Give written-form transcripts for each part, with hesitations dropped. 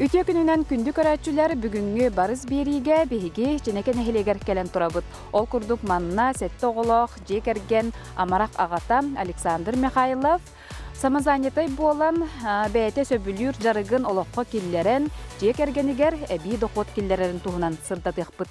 Үтүө күнүнэн күндү көрөөччүлэр, бүгүҥҥү барыс биэриигэ биһиги Чинэкэ нэһилиэгэр кэлэн турабыт. Ол курдук манна сэттэ оҕолоох дьиэ кэргэн амарах аҕата Александр Михайлов Самозанятай буолан, бэйэтэ сөбүлүүр дьарыгын олоххо киллэрэн, дьиэ кэргэнигэр эбии дохуот киллэрэрин туһунан сырдатыахпыт.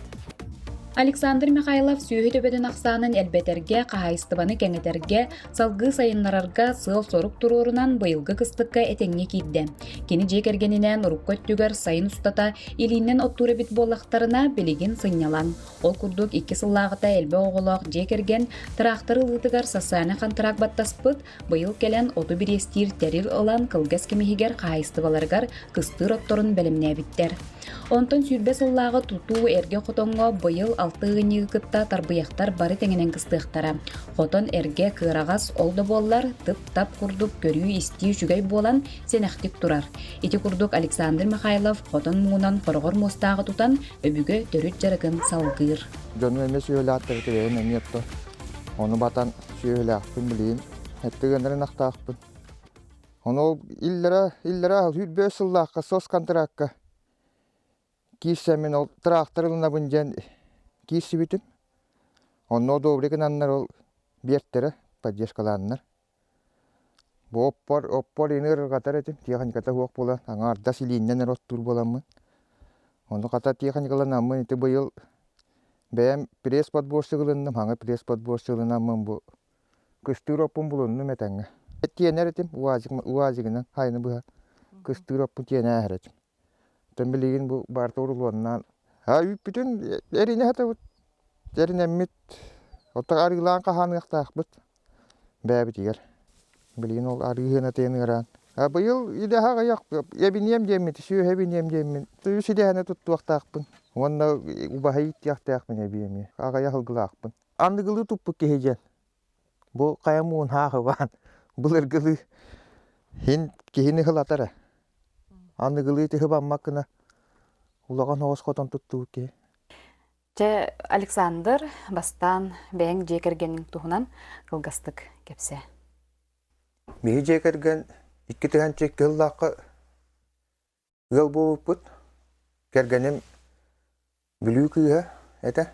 Александр Михайлов сүөһү төбөтүн ахсаанын элбэтэргэ, хаһаайыстыбаны кэҥэтэргэ, салгыы сайыннарарга сыал-сорук туруорунан быйылгы кыстыкка этэҥҥэ киирдэ. Кини дьиэ кэргэнинээн урукку өттүгэр сайын устата илиинэн оттуур эбит буоллахтарына, билигин сынньалаҥ. Ол курдук, икки сыллааҕыта элбэх оҕолоох дьиэ кэргэн тыраахтар ылыытыгар социальнай хантыраак баттаспыт, быйыл кэлэн оту бириэстиир тэрил ылан кылгас кэм иһигэр хаһаайыстыбаларыгар кыстыыр отторун бэлэмнээбиттэр. Онтон 20 сыллааҕы тутуу эргэ хотоҥҥо быйыл алта ыанньыгы кытта тарбыйахтар бары тэҥинэн кыстыахтара. Хотон эргэ кыараҕас, ол да буоллар тып-тап курдук көрүү-истии үчүгэй буолан сэнэхтик турар. Ити курдук Александр Михайлов хотон муҥунан хороҕор муостааҕы тутан өбүгэ төрүт дьарыгын салгыыр. Дьону эмиэ сүөһүлээхтэр бэйэм эмиэ оттон ону батан сүөһүлээхпин билигин эттигэннэрин ахтаахпын. Ону ол иллэрэ иллэрэ 25 сыллаахха соцконтракка киирсэммин ол трактор ылынабын диэн киирсибитим. Онно одобри гынаннар ол биэртэрэ поддержкалааннар. Бу оппор, оппор ини ырҕатар этим, тиэхиньикэтэ суох буолан, аҥаардас илииннэн эрэ оттуур буоламмын. Ону хата тиэхиньикаланаммын ити быйыл бэйэм пресс-подборщик ылынным, хаҥа пресс-подборщик ылынаммын бу кыстыыр оппун булуннум этэҥҥэ. Тиэнэр этим, УАЗик, УАЗигынан хайыны быһа кыстыыр оппун тиэнэ ааһар этим. Оттон билигин бу барыта урулуоннаан, а үүппүтүн эринэ сатабыт, эринэммит, оттон арыылаан хаһааныахтаахпыт. Бэйэбитигэр. Билигин ол арыы тыын ыараан. А быйыл идэһэ аҕыйах эбиниэм диэммит, сүөһэ эбиниэм диэммин. Үс идэһэни туттуохтаахпын. Уонна убаһа ииттиэхтээхпин эбии эмиэ. Аҕыйах ылгылаахпын. Аныгылыы туппут киһи диэн. Бу хайа муун хаахыбаан былыргылыы хин киһини хылатара. Аныгылыы тыһыбаммак гына улахан оҕус хотон туттубут киһи. Чэ, Александр, бастаан бэйэҥ дьиэ кэргэниҥ туһунан кылгастык кэпсээ. Биһи дьиэ кэргэн 2002 сыллаахха ыал буолбуппут. Кэргэним Бүлүү кыыһа этэ.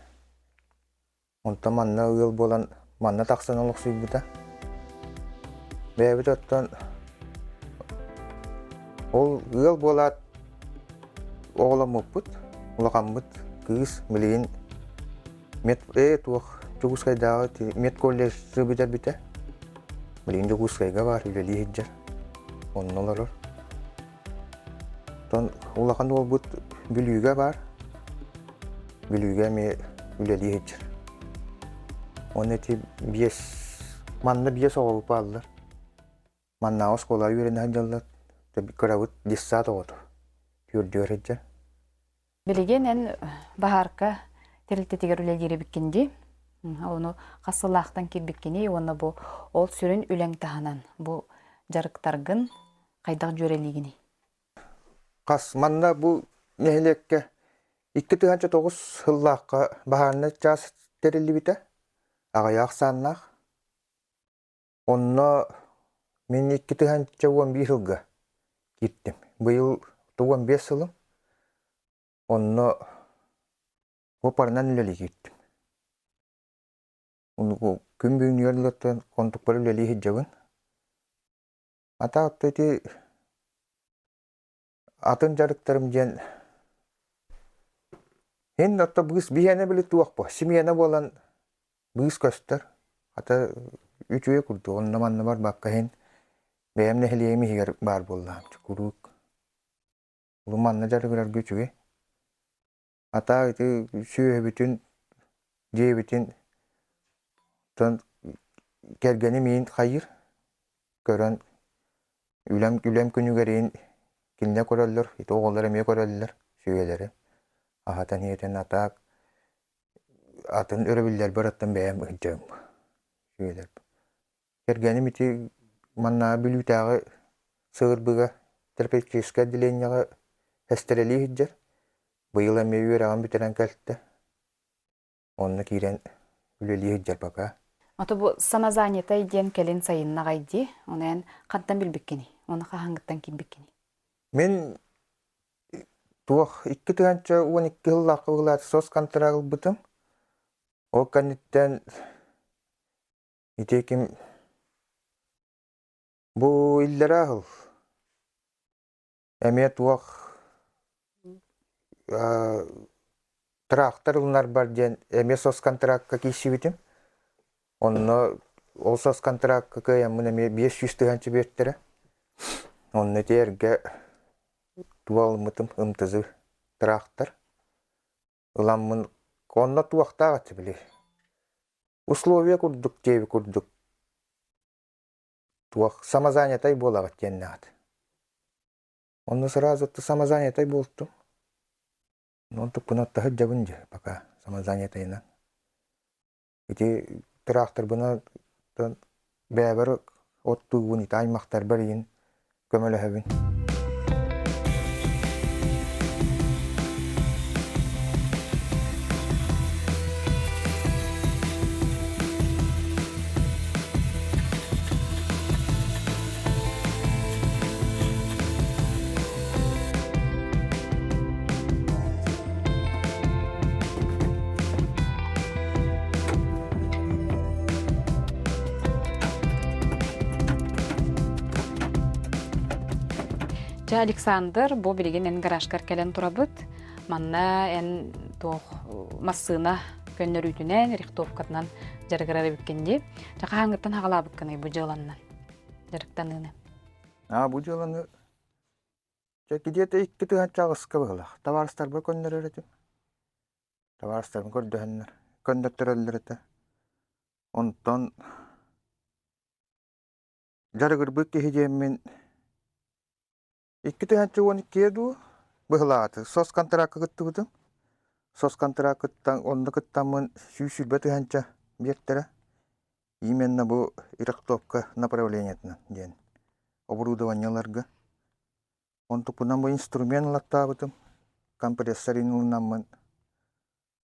Онтон манна ыал буолан манна тахсан олохсуйбута. Бэйэбит оттон ол ыал буолаат оҕоломмуппут, улахаммыт кыыс билигин мед ээ туох Дьокуускайдааҕы медколледж бүтэрбитэ. Билигин Дьокуускайга баар үлэлии сылдьар. Онно олорор. Оттон улахан уолбут Бүлүүгэ баар. Бүлүүгэ эмиэ үлэлии сылдьар. Уонна ити биэс манна биэс оҕолук бааллар. Маннааҕы оскуолаҕа үөрэнэ сылдьаллар. Кырабыт детсад оҕото. Түөрдүгэр сылдьар. Билигин эн баһаарка тэрилтэтигэр үлэлиир эбиккин дии. Ону хас сыллаахтан киирбиккиний уонна бу ол сүрүн үлэҥ таһынан бу дьарыктаргын хайдах дьүөрэлиигиний? Хас манна бу нэһилиэккэ 2009 сыллаахха баһаарынай чаас тэриллибитэ. Аҕыйах ахсааннаах. Онно мин 2011 сылга кииртим. Быйыл 15 сылым. Онно парынан үлэлии кииртим. Күн бүгүнүгэр ылаттан онтукпар үлэлии сылдьабын. Ата ити атын дьарыктарым диэн Ин отто быыс биһиэнэ били туох бу симиэнэ буолан быыс көстөр. Хата үчүгэй курдук онно-манна барбакка иһин бэйэм нэһилиэгим иһигэр баар буоллаҕым куруук. Бу манна дьарыгырарга үчүгэй. Ата ити сүөһүбүтүн, дьиэбитин оттон кэргэним иин хайыыр көрөн үлэм үлэм күнүгэр иин кинилэр көрөллөр, ити оҕолор эмиэ көрөллөр сүөһүлэри. Аһатан иһэтэн атаак атын өрөбүллэрбэр оттон бэйэм ыһдьыам сүөһүлэрбин. Кэргэним ити манна Бүлүүтээҕи сыһырбыга терапевтическай отделениеҕа Эстэрэлии сылдьар. Быйыл эмиэ үөрэҕин бүтэрэн кэлтэ. Онно киирэн үлэлии сылдьар пока. Ото бу самозанятай диэн кэлин сайыннаҕай дии. Ону эн хантан билбиккиний? Уонна хаһааҥҥыттан киирбиккиний? Мин туох 2012 сыллаахха ылаат соцконтракт ылбытым. Ол кэнниттэн ити ким бу иллэрээ сыл эмиэ туох тыраахтар ылынарбар диэн эмиэ соцконтракка киирсибитим. Онно ол соцконтракка кыайаммын эмиэ 500 тыһыынча биэртэрэ. Онно ити эргэ туох ылыммытым МТЗ тыраахтар. Ыламмын онно туохтаах этэ били условия курдук диэби курдук туох самозанятай буолаҕыт диэннэҕит. Онно сразу самозанятай буолтум. Онтукпун оттоһо дьэ пока самозанятайынан. Ити тыраахтарбынан бэйэбэр оттуубун, ити аймахтарбар иһин көмөлөһөбүн. Чэ, Александр, бу билигин эн гаражкар кэлэн турабыт. Манна эн туох массыына көннөрүүтүнэн, рихтовкатынан дьарыгырар эбиккин дии. Чэ, хаһааҥҥыттан хаҕалаабыккыный бу дьыаланнан дьарыктаныыны? А бу дьыаланы Дьэ где-то 2008-ка быһыылаах. Табаарыстарбар көннөрөр этим. Табаарыстарым көрдөһөннөр, көннөртөрөллөр этэ. Онтон дьарыгырбыт киһи диэммин 2012 дуу быһылааты соцконтракка кыттыбытым. Соцконтраккыттан онно кыттаммын 120 тыһыынча биэртэрэ. Именно бу Ирактопка направлениетынан диэн оборудованиеларга. Онтукпунан бу инструмент ылаттаабытым, компрессор ылынаммын.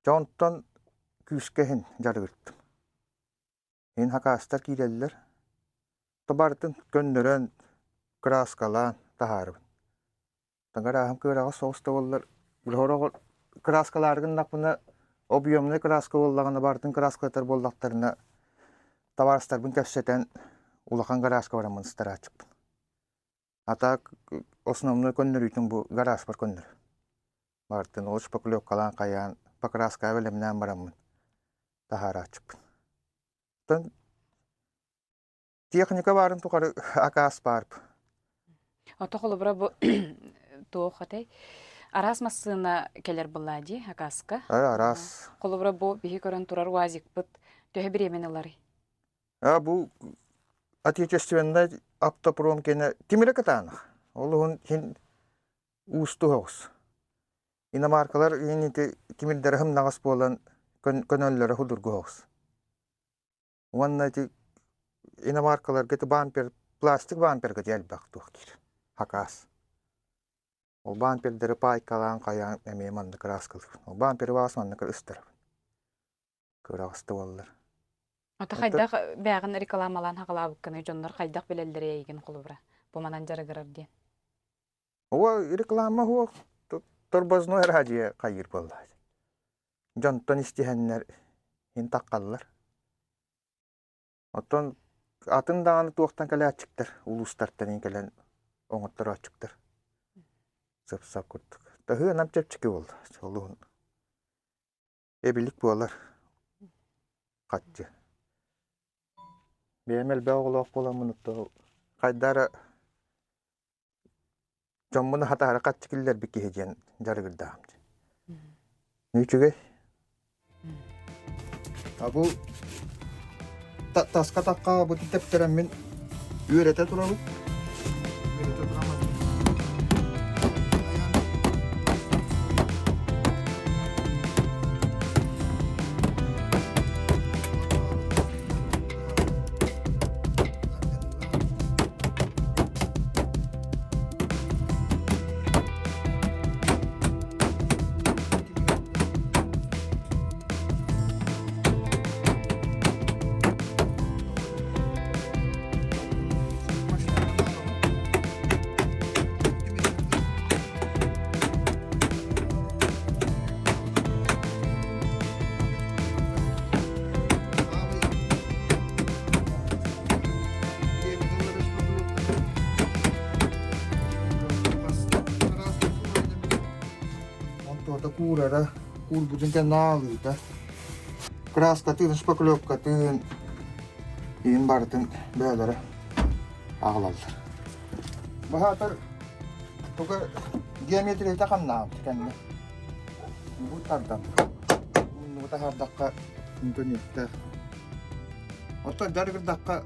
Дьэ онтон күүскэ иһин дьарыгыртым. Иһин хакаастар киирэллэр. То барытын көннөрөн, кырааскалаан таһаарабын. Таҥарааһым кыараҕас соҕус да буоллар, сороҕор кырааскалаары гыннахпына, объемнай кырааска буоллаҕына, барытын кырааскалатар буоллахтарына, табаарыстарбын кэпсэтэн улахан гарааска бараммын ыстарааччыппын. А так основной көннөрүүтүн бу гаражпар көннөр. Барытын ол шпаклевкалаан хайаан, покраскаҕа бэлэмнээн бараммын таһаарааччыппын. Оттон техника баарын тухары акаас баар. Ото холобура бу туох этэй? Араас массыына кэлэр буоллаа дии акааска. Араас. Холобура бу биһи көрөн турар УАЗикпыт төһө бириэмэни ыларый? А бу отечественнай автопром кэнэ тимирэ кытаанах. Ол уһун хин уустук оҕус. Иномаркалар ити тимирдэрэ хымнаҕас буолан көнөллөрө худургу оҕус. Уонна ити иномаркаларга ити бампер, пластик бамперга дьэ элбэх туох диир хакаас. Ол бампердары паайкалаан хайаан эмиэ маннык кырааскалыыбын. Ол бамперы баҕас маннык ыстарабын. Кыраҕаста буоллар. Ото хайдах бэҕин рекламалаан хаҕалаабыккыный дьоннор хайдах билэллэрий эйигин холобура бу манан дьарыгырар диэн? О реклама суох тормозной радио хайыыр буолла. Дьонтон истиһэннэр иһин таххаллар. Оттон атын даҕаны туохтан кэлээччиктэр улуустартан иһин кэлэн оҥотторооччуктар. Сып-сап курдук. Таһыанам чэпчэки буолла. Олуһун эбилик буолар хаччы. Бэйэм элбэх оҕолоох буоламмын хайда эрэ дьоммун аһатаары хаччы киллэрбит киһи диэн дьарыгырдаҕым дии. Үчүгэй. А бу таска тахха бу тэптэрэммин үөрэтэ турабын. Үөрэтэ турамын. Туота куурара, куурбутун кэннэ аалыыта. Краскатын, шпаклевкатын иин барытын бэйэлэрэ аҕалаллар. Баһаатар туга геометрията хамнаабыт кэннэ. Бу тардан. Муннугу таһаардахха интонеттээх. Оттон дьарыгырдахха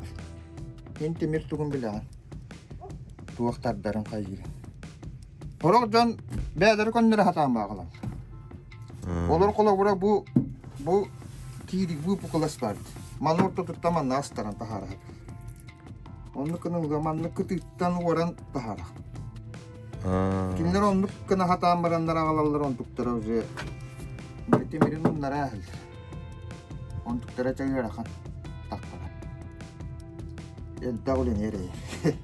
ин тимир тугун билэҕин. Туох тардарын хайыырын. Сорох дьон бэйэлэрэ көннөрө сатаан бааҕалар. Олор холобура бу бу киирии выпуклас баар. Маны ортотуттан манна астаран таһаарар. Оннук гына маннык кытыыттан уоран таһаарар. Кинилэр оннук гына сатаан бараннар аҕалаллар онтуктара уже били тимирин умнара ааһыллар. Онтуктара чэ ыарахан таххара. Элбэх үлэни эрэйэр.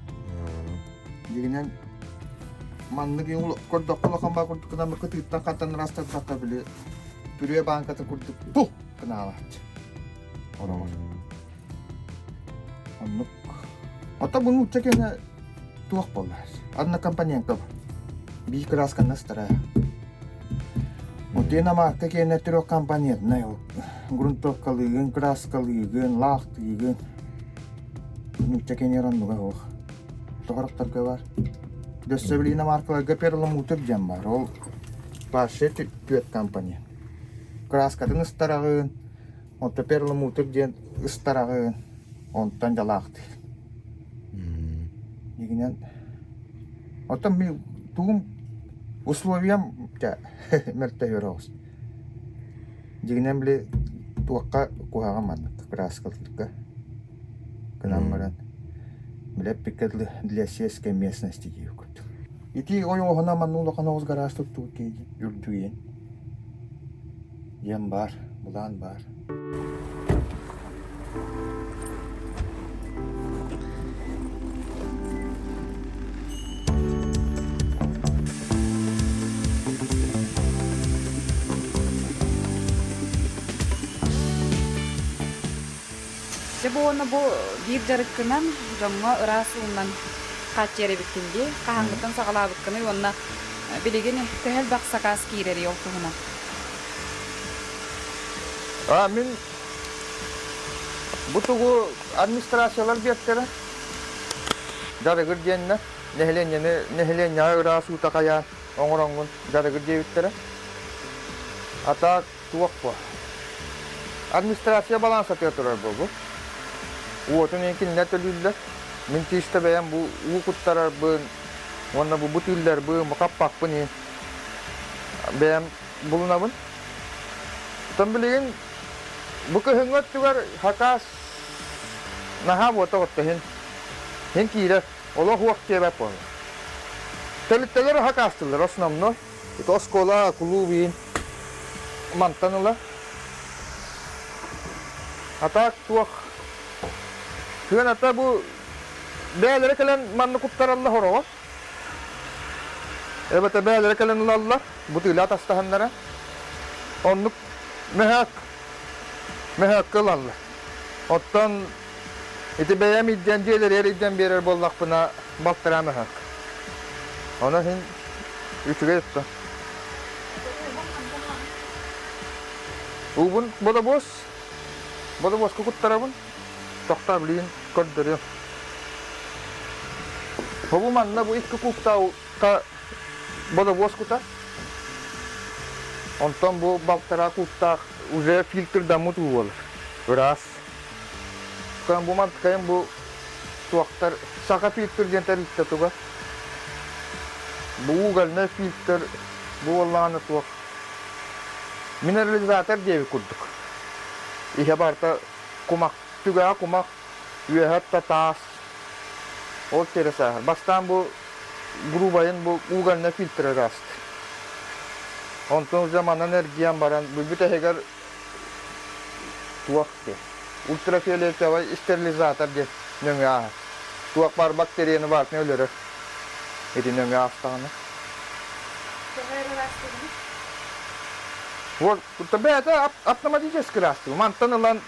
Дьиҥинэн маннык көрдөххө улахан баа курдук гынан кытыыттан хантан ыраастардахха били пюре бааҥката курдук пух гынаалааччы. Ороҕор. Оннук. Ото бу нуучча кэнэ туох буолла? Однокомпонентка биир кыраасканна ыстара. Отуен амаакка киэнэ трехкомпонентнай ол грунтовкалыыгын, краскалыыгын, лаахтыыгын. Нуучча кэнээр оннуга суох. Тоҕорохторго бар. Дөссө билигин маркаларга перламутр диэн бар. Ол вообще түөрт компания. Краскатын ыстараҕын, онто перламутр диэн ыстараҕын, онтон дьалаахтыыр. Дьиҥинэн, оттон мин тугум условиям мөлтөһүөр оҕус. Дьиҥинэн били туохха куһаҕан маннык краскалыырга гынан баран били эппиккэ дылы для сельской местности диир курдук. Ити ойоҕоһунан манна улахан оҕус гараж туттубут киһи үрдүгүн диэн баар, былаан баар. Дьэ бу уонна бу биир дьарыккынан дьоҥҥо ыраас уунан хааччыйар эбиккин дии. Хаһааҥҥыттан саҕалаабыккыный уонна билигин төһө элбэх сакаас киирэрий ол туһунан? А мин бу тугу администрациялар биэртэрэ дьарыгыр диэннэр нэһилиэнньэни нэһилиэнньэҕэ ыраас уута хайаан оҥороҥҥун дьарыгыр диэбиттэрэ. А так туох буо? Администрация балансатыгар турар буолбут. Уотун иһин кинилэр төлүүллэр. Мин чисто бэйэм бу уу куттарарбын уонна бу бутүүллэрбин, бу хаппахпын иһин бэйэм булунабын. Оттон билигин бу кыһыҥҥы өттүгэр хакас наһаа буота отто иһин иһин киирэр. Олох уох диэбэт буолла. Тэрилтэлэр хакаастылар основной. Ити оскуола, кулууп иһин мантан ыла. А так туох кыаната бу бэйэлэрэ кэлэн манна куттараллар хороҕо. Эбэтэ бэйэлэрэ кэлэн ылаллар, бутыыла атастаһаннара. Оннук мөһөөк мөһөөккө ылаллар. Оттон ити бэйэм илдьэн дьиэлэригэр илдьэн биэрэр буоллахпына балтараа мөһөөк. Онон иһин үчүгэй оттон. Уубун бодобуос бодобуоска куттарабын. Тохтоо билигин көрдөрүөм. Бу манна бу икки кууктаахха бодобуос кутар. Онтон бу балтараа кууктаах уже фильтрдаммыт уу буолар. Ыраас. Бу мантыкайым бу туохтар саха фильтр диэн тэрилтэ туга. Бу угольный фильтр бу буоллаҕына туох минерализатор диэбит курдук. Иһэ барыта кумах, түгэҕэ кумах, үөһэ таас, ол тиэрэ сааһар. Бастаан бу грубайын бу угольный фильтр ыраастыр. Онтон уже манан эргийэн баран бу бүтэһигэр туох диэн ультрафиолетовай стерилизатор диэн нөҥүө ааһар. Туох баар бактерияны баартын өлөрөр. Ити нөҥүө аастаҕына. Тоҕо эрэ ыраастыыбыный? Вот бэйэтэ автоматически ыраастыыр. Мантан ылан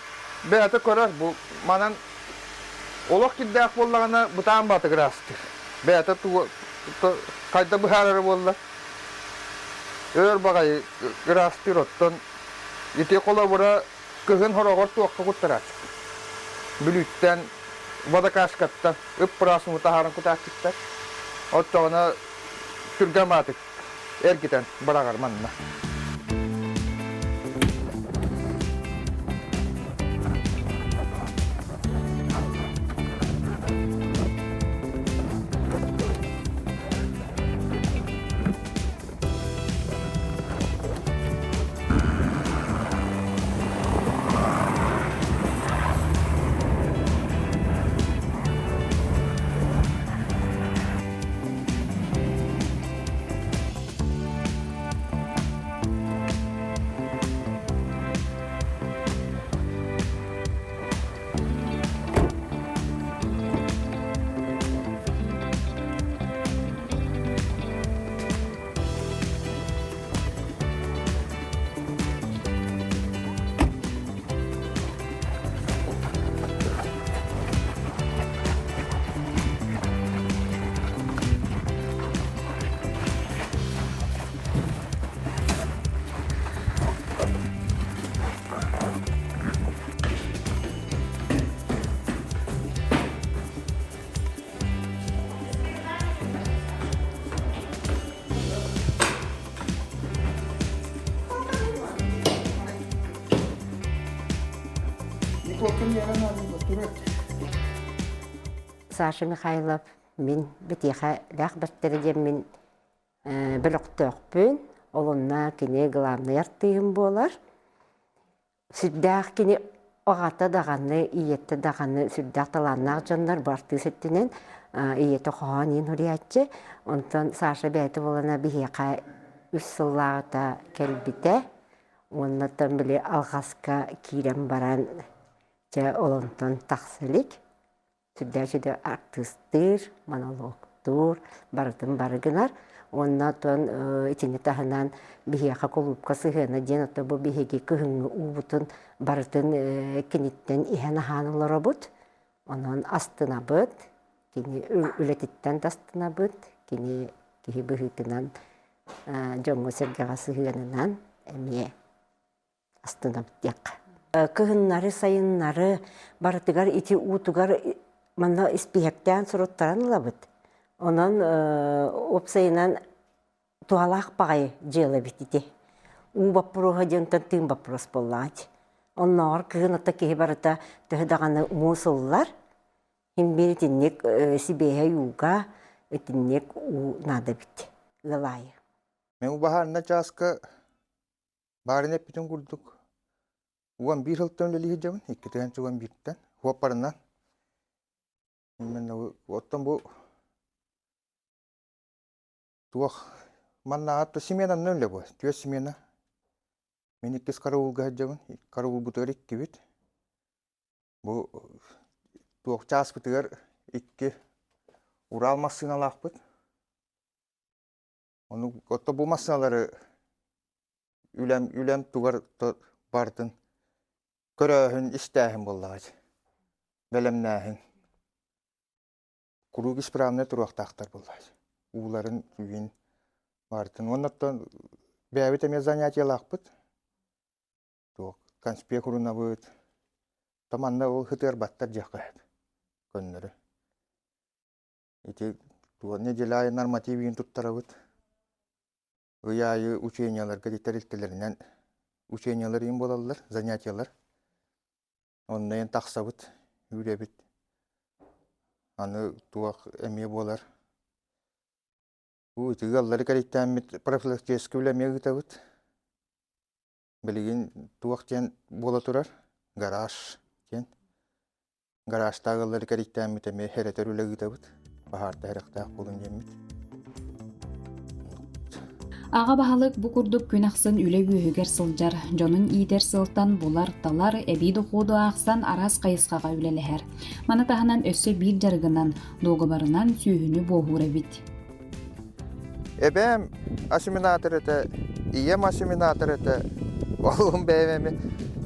бэйэтэ көрөр бу манан олох кирдээх буоллаҕына бытаан баатык ыраастыыр. Бэйэтэ тугу хайда быһаарара буолла. Өр баҕайы ыраастыыр оттон ити холобура кыһын хороҕор туохха куттарааччык. Бүлүүттэн, водокашкаттан ып-ыраас уу таһааран кутааччыктар. Оччоҕуна түргэн баатык эргитэн быраҕар манна. Саша Михайлов мин битиэхэ лээх бэртэрэ диэммин бөлөхтөөхпүн. Ол онно кини главный артыыһым буолар. Сүрдээх кини аҕата даҕаны, ийэтэ даҕаны сүрдээх талааннаах дьоннор бу артыыс өттүнэн ийэтэ хоһоон иин суруйааччы. Онтон Саша бэйэтэ буолана биһиэхэ үс сыллааҕыта кэлбитэ. Уонна оттон били алҕаска киирэн баран дьэ ол онтон тахса илик. Сүрдээх үчүгэй артыыстыыр, монологтуур, барытын бары гынар. Уонна оттон итини таһынан биһиэхэ кулуупка сыһыана диэн оттон бу биһиги кыһыҥҥы уубутун барытын киниттэн иһэн-аһаан олоробут. Онон астынабыт, кини үлэтиттэн да астынабыт, кини киһи быһыытынан дьоҥҥо-сэргэҕэ сыһыанынан эмиэ астынабыт диэххэ. Кыһыннары, сайыннары барытыгар ити уутугар манна испииһэктээн суруттаран ылабыт. Онон уопсайынан туһалаах баҕайы дьыала эбит ити. Уу боппуруоһа диэнтэн тыын боппуруос буоллаҕа ити. Оннооҕор кыһын ото киһи барыта төһө даҕаны муус ыллар, син биир итинник сибиэһэй ууга итинник уу наада эбит ыал аайы. Мен убаһаанна чааска Баарын эппитин курдук, 11 сылтан үлэлии сылдьабын, 2011-тэн, уоппарынан. Именно оттон бу туох манна сменаннан үлэ бу, түөрт смена. Мин иккис караулга сылдьабын, караулбутугар иккибит. Бу туох чааспытыгар икки Урал массыыналаахпыт. Ону отто бу массыыналары үлэм үлэм тугар бартын көрөөһүн, истээһин буоллаҕа бэлэмнээһин. Куруук исправнай туруохтаахтар буоллаҕа ууларын, күүһүн бартын. Уонна оттон бэйэбит эмиэ занятиелаахпыт. Туох конспект урунабыт. То манна ол хытыарбаттар диэххэ сөп көннөрү. Ити туох неделя аайы нормативын туттарабыт. Ый аайы учениеларга тэрилтэлэринэн учениелар иин буолаллар, занятиелар. Онно эн тахсабыт, үүрэбит. Аны туох эмиэ буолар. Бу ити ыаллары кэрийтэммит профилактическай үлэ эмиэ ыытабыт. Билигин туох диэн буола турар? Гараж диэн. Гаражтаах ыаллары кэрийтэммит эмиэ хэрэтэр үлэ ыытабыт. Баһаарда сэрэхтээх буолун диэммит. Аҕа баһылык бу курдук күн ахсын үлэ үөһүгэр сылдьар, дьонун иитэр сылтан булар-талар, эбии дохуоду аахсан араас хайысхаҕа үлэлэһэр. Маны таһынан өссө биир дьарыгынан, дуогабарынан сүөһүнү буоһуур эбит. Эбээм осеменатор этэ, ийэм осеменатор этэ. Олуһум бэйэм эми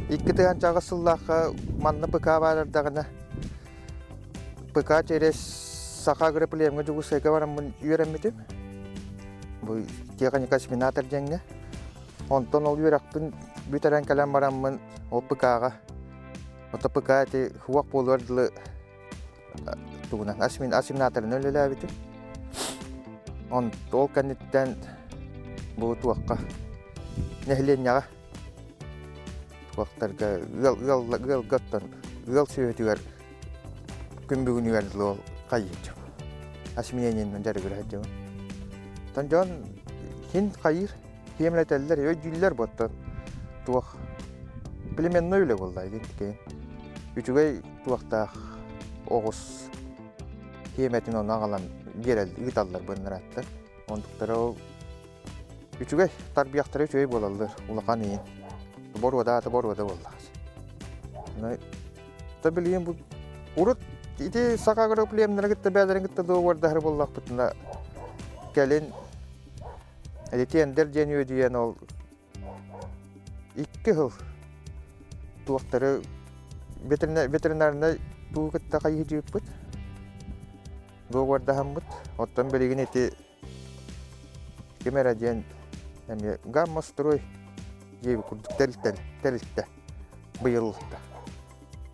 2008 сыллаахха манна ПК баар эрдэҕинэ ПК через Саха агроплемҥа Дьокуускайга бараммын үөрэммитим. Бу техника осеменатор диэҥҥэ. Онтон ол үөрэхпин бүтэрэн кэлэн бараммын ол ПК-ҕа ото ПК ити хуох буолуор дылы тугунан асиминаторынан үлэлээбитим. Ол кэнниттэн бу туохха нэһилиэнньэҕэ туохтарга ыал ыал ыалга оттон ыал сүөһүтүгэр күн бүгүнүгэр дылы ол хайыыччым. Осеменениенэн дьарыгыра сылдьабын. Оттон дьон хин хайыыр, хиэмлэтэллэр, өйдүүллэр буоттан туох племенной үлэ буолла итинтикэйин. Үчүгэй туохтаах оҕус хиэмэтин ону аҕалан биэрэл ыыталлар быннарааттар. Онтуктара ол үчүгэй, тарбыйахтара үчүгэй буолаллар улахан иин. Боруода аата боруода буоллаҕа. Та билигин бу урут ити саха агроплемнары кытта бээлэрин кытта договордаһар буоллахпытына кэлин ити тендер диэн үөдүйэн ол икки сыл туохтары ветеринарнай туу кытта хайыһыдьыыппыт договордаһаммыт оттон билигин ити Ким эрэ диэн эмиэ гамма-строй диэбит курдук тэрилтэ тэрилтэ быйыл ылта.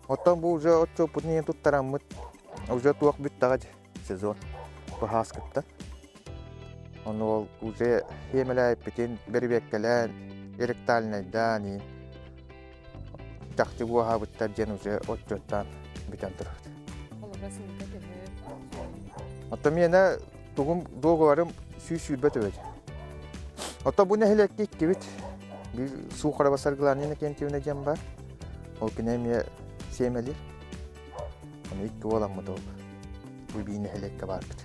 Оттон бу уже отчуоппутун иһин туттараммыт уже туох бүттэҕэ дии сезон быһааскыттан. Ону ол уже хиэмэлээппитин бэрибиэккэлээн, ректальнайдаан иин чахчы буоһаабыттар диэн уже отчуоттаан бүтэн турабыт. Холобура сылга төһө Оттон миэнэ тугум дуогабарым 120 төбөт. Оттон бу нэһилиэккэ иккибит биир Сухарова Саргылана Иннокентьевна диэн бар. Ол күнэ эмиэ сиэмэлиир. Ону икки уоламмыт ол. Бу биир нэһилиэккэ баарбыт.